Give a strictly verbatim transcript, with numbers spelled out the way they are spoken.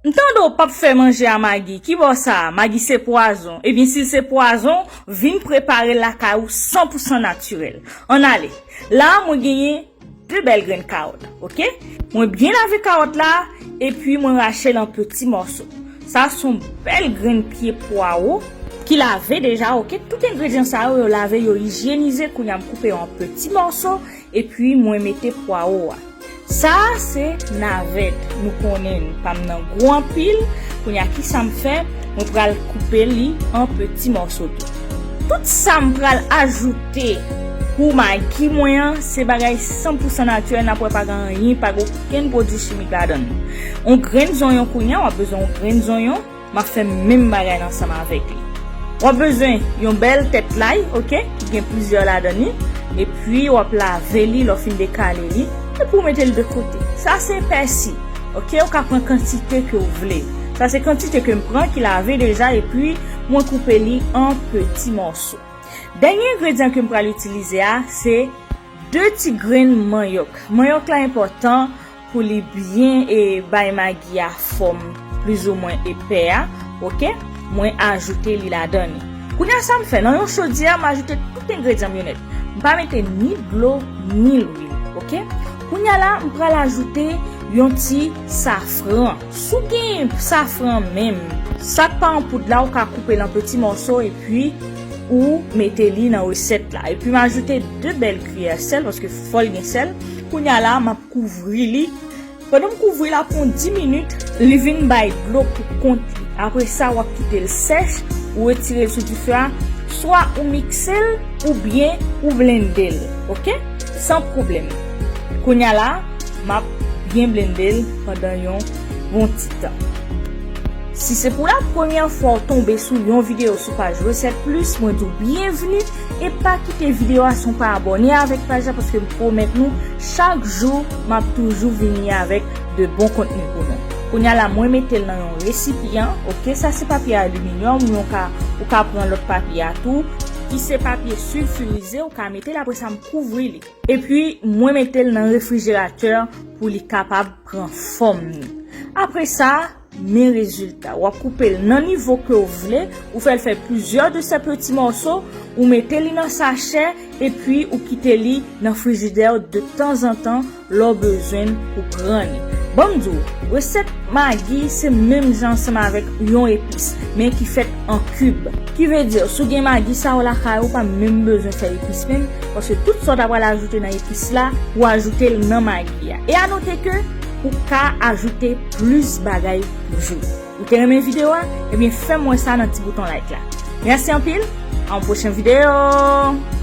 M tande w p ap fè manje a Magi. Kibò sa? Magi se pwazon. Ebyen, si l se pwazon, vin prepare l lakay ou san pou san natirèl. Ann ale. La a, mwen genyen de bèl grenn kawòt, oke? Mwen byen lave kawòt la, epi mwen rache l an peti mòso. Sa se yon bèl grenn pye pwawo ki lave deja, oke? Tout engredyan sa yo, yo lave, yo ijyenize. Kounye a, m koupe yo an peti mòso, epi mwen mete pwawo a. Sa a se navèt. Nou konnen n pa m nan gwo anpil. Kounye a, kisa m fè? Mwen pral koupe li an peti mòso tou. Tout sa m pral ajoute pou Magi mwen an, se bagay san pou san natirèl, n ap wè pa gen anyen, pa gen okenn pwodui chimik ladan l. Yon grenn zonyon, kounye a, w ap bezwen yon grenn zonyon. M ap fè menm bagay la ansanm avèk li. W ap bezwen yon bèl tèt lay, oke, ki gen plizyè ladan li. Epi w ap lave li lè w fin dekale li. Epi w mete l de kote. Sa se pèsi, oke, ou ka pran kantite ke w vle. Sa se kantite ke m pran ki lave deja, epi mwen koupe li an peti mòso. Dènye engredyan ke m pral itilize a, se de ti grenn manyòk. Manyòk la enpòtan pou li byen e bay Magi a fòm plizoumwen epè a, oke? Mwen ajoute li ladan li. Kounye a sa m fè, nan yon chodyè, m ajoute tout engredyan m yo nèt. M pa mete ni dlo, ni lwil, oke? Kounye a la, m pral ajoute yon ti safran. Si w gen safran menm, sa k pa an poud la, ou ka koupe l an peti mòso epi ou mete li nan resèt la. Epi m ajoute de bèl kiyè sèl, paske fò l gen sèl. Kounye a la, m ap kouvri li. Pandan m kouvri l pou yon dis minit, li vin bay dlo pou kont li. Apre sa, w ap kite l sèch, ou retire l sou dife a, swa ou mikse l, oubyen ou blende l, oke? San pwoblèm. Kounye a la, m ap byen blende l pandan yon bon ti tan. Si se pou la premyè fwa w tonbe sou yon videyo sou paj Resèt Plis, mwen di w byenvni e pa kite videyo a san w pa abòne avèk paj la, paske m pwomèt nou chak jou m ap toujou vini avèk de bon kontni pou nou. Kounye a la, mwen mete l nan yon resipyan, oke, sa se papye aliminyòm, ou ka, ou ka pran lòt papye a tou, ki se papye silfirize, ou ka mete l, apre sa m kouvri li. Epi, mwen mete l nan refrijeratè pou li kapab pran fòm li. Apre sa, men rezilta. W ap koupe l nan nivo ke w vle, ou fè l fè plizyè de sè peti mòso, ou mete li nan sachè, epi ou kite li nan frijidè de tanzantan lè w bezwen l pou pran li. Ban m di w, resèt Magi se menm jan ansanm avèk yon epis, men ki fèt an kib. Ki vle di, si w gen Magi sa yo lakay ou, pa menm bezwen fè epis menm, paske tout sa w ta pral ajoute nan epis la, ou ajoute l nan Magi a. E a note ke ou ka ajoute plis bagay toujou. Ou te renmen videyo a? Ebyen, fè m wè sa nan ti bouton like la. Mèsi anpil, a yon pwochen videyo!